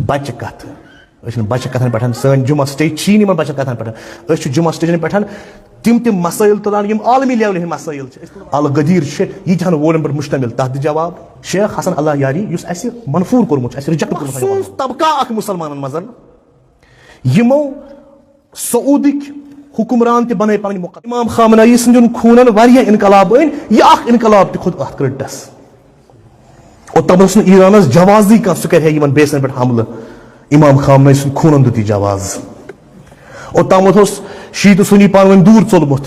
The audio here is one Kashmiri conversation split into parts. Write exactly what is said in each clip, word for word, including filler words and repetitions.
بچہِ کتھٕ۔ أسۍ چھِنہٕ بچہِ کتھن پٮ۪ٹھ، سٲنۍ جمعہ سٹیج چھِی نہٕ یِمن بچن کتھن پٮ۪ٹھ۔ أسۍ چھِ جمعہ سٹیجن پٮ۪ٹھ تِم تِم مسٲیل تُلان، یِم عالمی لیولہِ ہٕنٛدۍ مسٲیل چھِ۔ الغدیر چھِ ییٖتہن ووڈن پٮ۪ٹھ مشتمل، تتھ دِ جواب۔ شیخ حسن اللہ یاری، یُس اسہِ منفور کوٚرمُت چھُ، اسہِ ریجیکٹ کوٚرمُت چھُ، مخصوص طبقہ اکھ مسلمانن منٛز، یِمو سعودٕکۍ حکمران تہِ بنٲے پنٕنۍ مقدس۔ امام خامنہ ای سٕنٛدٮ۪ن خوٗنن واریاہ انقلاب أنۍ، یہِ اکھ انقلاب تہِ کھوٚت اتھ کرٛٹس۔ اوٚتام اوس نہٕ ایرانس جوازٕے کانٛہہ سُہ کرِ ہے یِمن بیسن پٮ۪ٹھ حملہٕ۔ امام خامنہ ای سٕنٛدِ خوٗنن دیُت یہِ جواز۔ اوٚتام اوس شیعہ تہٕ سنی پانہٕ ؤنۍ دوٗر ژوٚلمُت،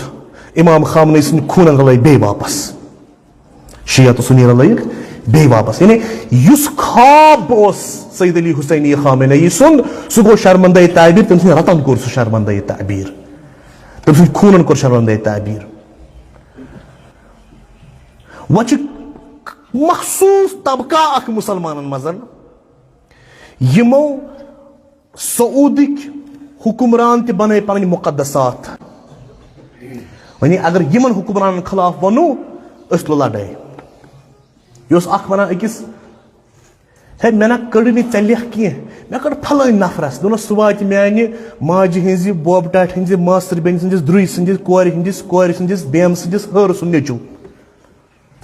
امام خامنہ ای سٕنٛدِ خوٗنن رلٲے بیٚیہِ واپس۔ شیعہ تہٕ سنی رلٲیِکھ بیٚیہِ واپس۔ یعنی یُس خواب اوس سید علی حسینی خامنہ ای سُنٛد، سُہ گوٚو شرمندہ تعبیر، تٔمۍ سٕنٛدِ رتن کوٚر سُہ شرمندہ تعبیر۔ تٔمۍ سٕنٛدِ خوٗنن کوٚر شرمندہ تعبیر۔ وۄنۍ چھِ مخصوص طبقہ اکھ مسلمانن منٛز، یِمو سعودٕکۍ حکمران تہِ بنٲے پنٕنۍ مقدسات۔ وۄنۍ اگر یِمن حکمرانن خلاف ونو، أسۍ تُلو لڑٲے۔ یہِ اوس اکھ ونان أکِس، "ہے، مےٚ نہ کٔڑ نہٕ ژےٚ لیکھ کینٛہہ، مےٚ کٔڑ پھلٲنۍ نفرس، دوٚپنس سُہ واتہِ میانہِ ماجہِ ہٕنٛزِ، بوبہٕ ٹاٹھہِ ہٕنٛزِ، ماستٕر بیٚنہِ سٕنٛدِس، درُے سٕنٛدِس، کورِ ہٕنٛدِس، کورِ سٕنٛدِس، بیمہٕ سٕنٛدِس، ہٲرٕ سُنٛد نیٚچُو۔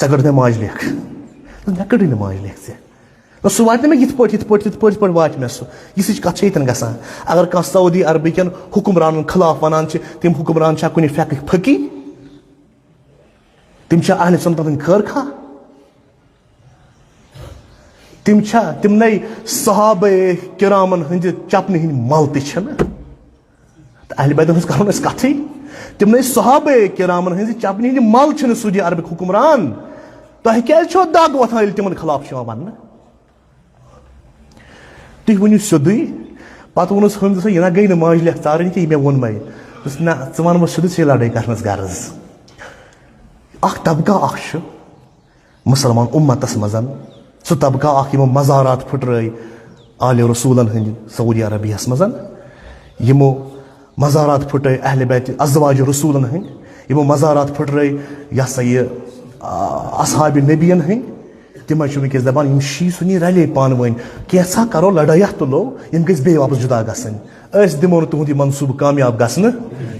ژےٚ کٔڑ مےٚ ماجہِ لیکھ؟" دوٚپُس، "مےٚ کٔڑٕے نہٕ ماجہِ لیکھ ژےٚ۔" دوٚپُس، "سُہ واتہِ نہٕ مےٚ یِتھ پٲٹھۍ، یِتھ پٲٹھۍ، یِتھ پٲٹھۍ، یِتھ پٲٹھۍ واتہِ مےٚ سُہ۔" یِژھٕچ کَتھ چھےٚ ییٚتٮ۪ن گژھان۔ اگر کانٛہہ سعودی عربہٕ کٮ۪ن حُکمرانَن خلاف وَنان چھِ، تِم حُکمران چھا کُنہِ فقٕکۍ فقی؟ تِم چھا اہلِ سُنتَن ہٕنٛدۍ خٲر خواہ؟ تِم چھا تِمنٕے صحابہ کرامَن ہٕنٛدِ چپنہِ ہٕنٛدۍ مَل تہِ چھِنہٕ؟ تہٕ اہل بیتن ہٕنٛز کرو نہٕ أسۍ کتھٕے۔ تِمنٕے صحابہ کرامن ہٕنٛزِ چپنہِ ہٕنٛدِ مل چھِنہٕ سعودی عربٕکۍ حکمران۔ تۄہہِ کیازِ چھو دگ وۄتھان ییٚلہِ تِمن خلاف چھُ یِوان وننہٕ؟ تُہۍ ؤنِو سیوٚدُے۔ پتہٕ ووٚنُس حٲمدٕ صٲب، "یہِ نہ گٔے نہٕ ماجہِ لیکھ ژارٕنۍ کینٛہہ، یہِ مےٚ ووٚنمَے۔" دوٚپُس، "نہ، ژٕ وَن وۄنۍ سیوٚدُے، ژےٚ لڑٲے کرنس غرض۔" اکھ طبقہ اکھ چھُ مسلمان امتس منٛز سُہ طبقہ اکھ، یِمو مزارات پھٕٹرٲے آلِ رسولن ہٕنٛدۍ سعودی عربیہس منٛز، یِمو مزارات پھٕٹرٲے اہل بیت ازواج رسولن ہٕنٛدۍ، یِمو مزارات پھٕٹرٲے، یہِ ہسا یہِ، آ، اصحاب نبین ہٕنٛدۍ۔ تِمے چھِ وٕنکیٚس دپان، یِم شی سُنی رلے پانہٕ ؤنۍ، کینٛژھا کرو لڑٲیہ تُلو، یِم گٔژھۍ بیٚیہِ واپس جدا گژھٕنۍ۔ أسۍ دِمو نہٕ تُہُنٛد یہِ منصوٗبہٕ کامیاب گژھنہٕ۔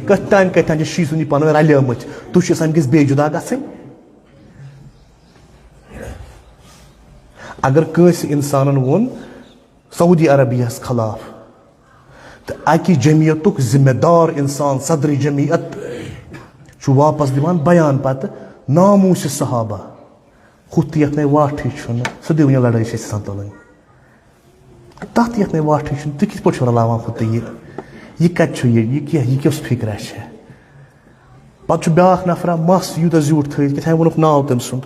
کتھ تام کتھ تام چھِ شی سُنی پانہٕ ؤنۍ رلیمٕتۍ، تُہۍ چھِو یژھان یِم گٔژھۍ بیٚیہِ جدا گژھٕنۍ؟ اگر کٲنٛسہِ انسانن ووٚن سعودی عربیہس خلاف، تہٕ اکہِ جمعیتُک ذمہ دار انسان، صدر جمعیت، چھُ واپس دِوان بیان پتہٕ ناموس صحابہ، ہُتھ تہِ یتھ نے واٹھٕے چھُنہٕ، سُہ دِیِو یہِ لڑٲے چھِ أسۍ یژھان تُلٕنۍ۔ تَتھ یَتھ نَے واٹھٕے چھُنہٕ، تُہۍ کِتھ پٲٹھۍ چھِو رَلاوان ہُہ تہٕ یہِ؟ یہِ کَتہِ چھُ یہِ؟ یہِ کیٛاہ، یہِ کۄس فِکرا چھےٚ؟ پَتہٕ چھُ بیٛاکھ نفرا مَس یوٗتاہ زیوٗٹھ تھٲیِتھ، کیٛاہ تام ووٚنُکھ ناو تٔمۍ سُنٛد۔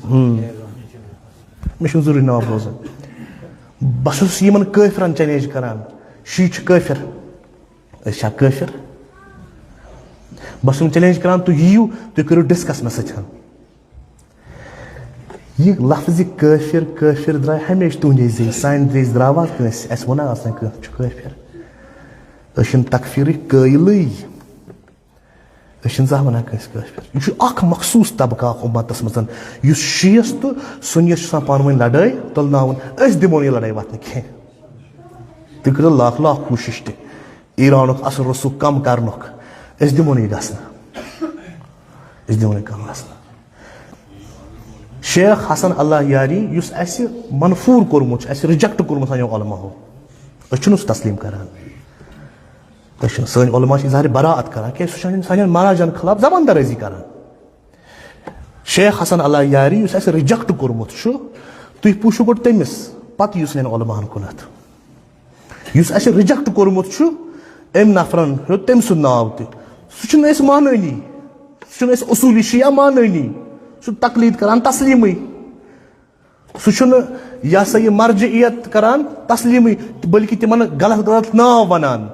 ہُم۔ مےٚ چھُنہٕ ضروٗری ناو بوزُن۔ بہٕ چھُس یِمَن کٲفرَن چیلنج کَران۔ شی چھِ کٲفِر۔ أسۍ چھا کٲفِر؟ بہٕ چھُس یِمَن چیلنج کَران، تُہۍ یِیِو، تُہۍ کٔرِو ڈِسکَس مےٚ سۭتۍ۔ یہِ لفظِ کٲفِر، کٲفِر درٛاے ہمیشہِ تُہنٛدے زیٚیہِ، سانہِ زیٚیہِ درٛاوا کٲنٛسہِ؟ اَسہِ ووٚنا آز تام کٲنٛسہِ چھُ کٲفِر؟ أسۍ چھِنہٕ تکفیٖرٕکۍ قٲیلٕے۔ أسۍ چھِنہٕ زانٛہہ وَنان کٲنٛسہِ کٲفِر۔ یہِ چھُ اَکھ مخصوٗص طبقہٕ اَکھ اُمتَس منٛز، یُس شیٖعس تہٕ سُنیَس چھُ آسان پانہٕ ؤنۍ لَڑٲے تُلناوُن۔ أسۍ دِمو نہٕ یہِ لَڑٲے وَتھنہٕ کینٛہہ۔ تُہۍ کٔرِو لاکھ لاکھ کوٗشِش تہِ۔ ایرانُک اثر رسوخ کم کرنُک۔ أسۍ دِمو نہٕ یہِ گژھنہٕ۔ أسۍ دِمو نہٕ یہِ کم گژھنہٕ۔ شیخ حسن اللہ یاری، یُس اَسہِ منفور کوٚرمُت چھُ، اَسہِ ریجیکٹ کوٚرمُت سانیو علماہو، أسۍ چھِنہٕ سُہ تسلیٖم کران۔ أسۍ چھِنہٕ، سٲنۍ علما چھِ اظہار براعت کران، کیازِ سُہ چھُ سانٮ۪ن، سانٮ۪ن مہاراجن خلاف زبان درٲزی کران۔ شیخ حسن اللہ یاری، یُس اَسہِ ریجیکٹ کوٚرمُت چھُ، تُہۍ پوٗچھِو گۄڈٕ تٔمِس، پتہٕ یِیِو سانٮ۪ن علماہن کُنتھ۔ یُس اَسہِ ریجیکٹ کوٚرمُت چھُ، أمۍ نفرن ہیوٚت تٔمۍ سُنٛد ناو تہِ۔ سُہ چھُنہٕ أسۍ مانٲنی، سُہ چھُنہٕ أسۍ اصوٗلی شیعہ مانٲنی، سُہ چھُ تقلید کران تسلیٖمٕے۔ سُہ چھُنہٕ، یہِ ہسا یہِ، مرجعیت کران تسلیٖمٕے، بلکہِ تِمن غلط غلط ناو ونان۔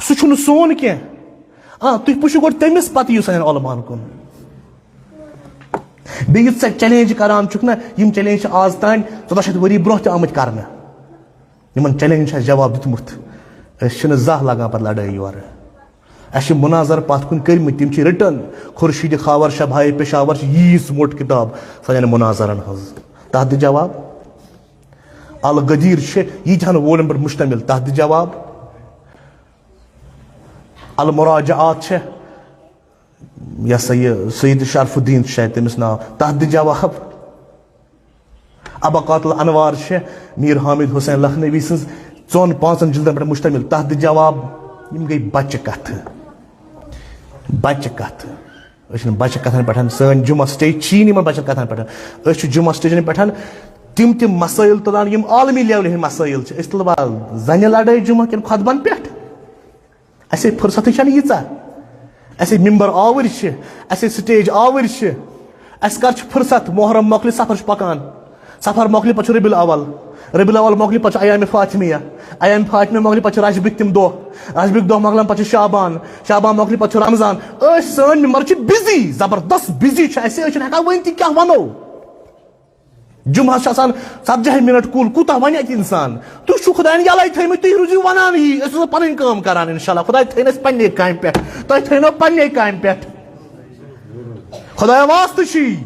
سُہ چھُنہٕ سون کینٛہہ۔ آ، تُہۍ پرٛژھِو گۄڈٕ تٔمِس، پتہٕ یِیِو سانٮ۪ن علماہن کُن۔ بیٚیہِ یُس ژےٚ چیلنج کران چھُکھ نہ، یِم چیلنج چھِ آز تام ژۄداہ شیٚتھ ؤری برونٛہہ تہِ آمٕتۍ کرنہٕ۔ یِمن چیلنج چھُ اَسہِ جواب دیُتمُت۔ أسۍ چھِنہٕ زانٛہہ لگان پتہٕ لڑٲے یورٕ۔ اَسہِ چھِ مناظر پتھ کُن کٔرمٕتۍ، تِم چھِ رِٹن۔ خورشید خاور شبہائے پشاور چھِ ییٖژ موٚٹ کِتاب سانٮ۪ن مناظرن ہٕنٛز۔ تَتھ دِ جواب۔ الغدیر چھِ ییٖتہَن وولن پٮ۪ٹھ مشتمل، تَتھ دِ جواب۔ المراجعات چھِ، یہِ ہسا یہِ سید شرف الدین چھُ شاید تٔمِس ناو، تَتھ دِ جواب۔ ابقات الانوار چھِ میر حامد حسین لکھنوی سٕنٛز ژۄن پانٛژن جلدن پٮ۪ٹھ مشتمل، تَتھ دِ جواب۔ یِم گٔے بچہِ کتھٕ، بچہِ کتھٕ۔ أسۍ چھِنہٕ بچہِ کتھن پٮ۪ٹھ، سٲنۍ جمعہ سٹیج چھِی نہٕ یِمن بچن کتھن پٮ۪ٹھ۔ أسۍ چھِ جمعہ سٹیجن پٮ۪ٹھ تِم تِم مسٲیل تُلان یِم عالمی لیولہِ ہٕنٛدۍ مسٲیل چھِ۔ أسۍ تُلوا زنہِ لڑٲے جمعہ کِنہٕ خطبن پٮ۪ٹھ؟ اَسے فرصتٕے چھَنہٕ ییٖژاہ۔ اَسے ممبر آوٕرۍ چھِ، اَسے سٹیج آوٕرۍ چھِ۔ اَسہِ کر چھِ فرصت؟ محرم مۄکلہِ، صفر چھُ پکان۔ صفر مۄکلہِ، پتہٕ چھُ ربیع الاول۔ ربیع الاول مۄکلہِ، پتہٕ چھُ ایام فاطمیہ۔ ایام فاطمیہ مۄکلہِ، پتہٕ چھُ رجبٕکۍ تِم دۄہ۔ رجبٕکۍ دۄہ مۄکلن، پتہٕ چھُ شعبان۔ شعبان مۄکلہِ، پتہٕ چھُ رمضان۔ أسۍ، سٲنۍ ممبر چھِ بِزی، زبردست بِزی چھِ۔ اَسہِ، أسۍ چھِنہٕ ہٮ۪کان ؤنۍ تہِ کیٛاہ وَنو۔ جمعہ چھُ آسان ژتجی منٹ کُل، کوٗتاہ وَنہِ اَتہِ اِنسان؟ تُہۍ چھِو خۄدایَن یَلَے تھٲیمٕتۍ، تُہۍ روٗزِو وَنان یی، أسۍ روزو پَنٕنۍ کٲم کَران اِنشاءاللہ۔ خۄداے تھٲیِن اَسہِ پنٛنے کامہِ پٮ۪ٹھ، تۄہہِ تھٲینو پنٛنے کامہِ پٮ۪ٹھ۔ خۄدایا واسطہٕ چھُ یی۔